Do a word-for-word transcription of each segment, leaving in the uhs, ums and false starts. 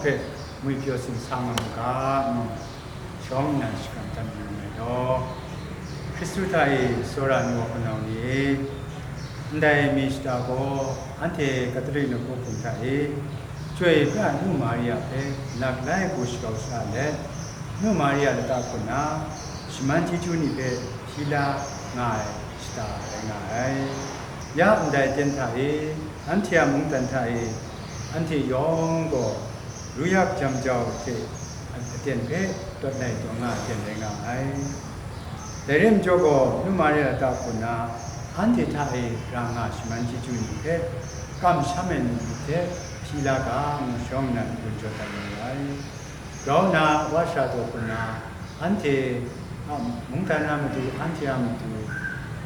Hpe ngwi pyaw sin sa nga mu ga, ngu shawng nnan shakawn dan yu ai law. Hkristu hta e tsawra ai wa hpunau ni e, ndai mi shata gaw anhte Katolik nawku hpung hta e chyoi pra ai Nu Maria hpe laklai hku shakau sha let, Nu Maria lata hku nna shaman chyeju ni hpe hpyi la nga ai shata rai nga ai. Ya ndai aten hta e, anhte a mungdan hta e, anhte yawng gaw ruyak jam jau hte aten hpe tawt lai taw nga aten rai nga ai. Dai rai majaw gaw, Nu Maria lata hku nna anhte hta e ra nga shaman chyeju ni hpe kamsham ai ni hte hpyi la ga, ngu shawng nnan n-gun jaw dat mayu ai. Grau nna wa sha taw hku nna, anhte a mungdan a matu, anhte a matu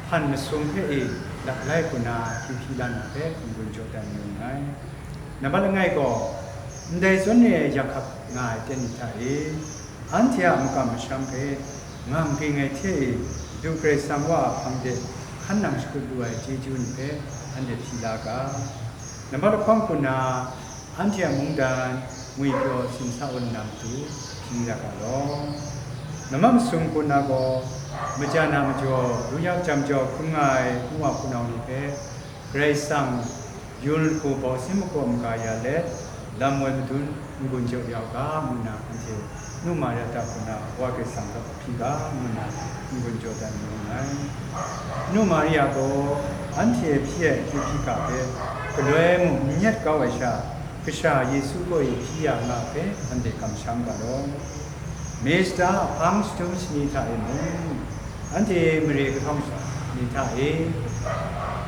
hpan masum hpe e laklai hku nna hpyi hpyi la na hpe n-gun jaw dat mayu nngai. Nambat langai gaw, ndai zawn re ai yak hkap nga ai aten ni hta e, anhte a makam masham hpe ngam ging ai hte e, Madu Karai Kasang Wa a hpang de hkan nang shakut lu ai chyeju ni hpe anhte hpyi la ga. Nambat lahkawng hku nna, anhte a mungdan ngwi pyaw sin sa wan na matu hpyi la ga law. Nambat masum hku nna gaw, majan a majaw ruyak jam jau hkrum nga ai nu wa hpunau ni hpe Karai Kasang yun lahku bau sin makaw maga ya let, lam woi madun n-gun jaw ya u ga, ngu nna anhte Nu Maria hta hku nna Wa Karai Kasang hpe hpyi ga, ngu nna n-gun jaw dat mayu nngai. Nu Maria gaw anhte hpyi ai akyu hpyi hka hpe galoi mung n nyet kau ai sha, Kasha Yesu kaw e hpyi ya nga hpe anhte kamsham ga law. Mi shata a hpang jahtum shani hta e mung, anhte mare kahtawng ni hta e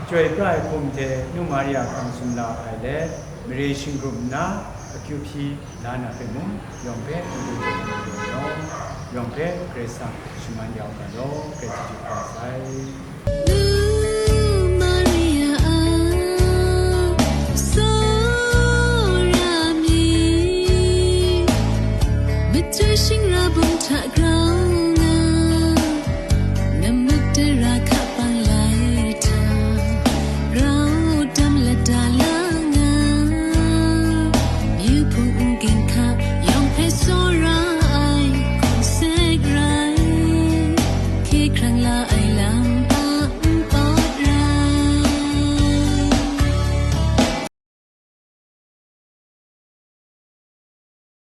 chyoi pra ai hkum hte Nu Maria hkang sumla hpai let, mare shinggrum nna akyu hpyi la na hpe mung, yawng hpe n-gun jaw ai law, yawng hpe Karai Kasang shaman ya u ga law, Karai chyeju hpa sai.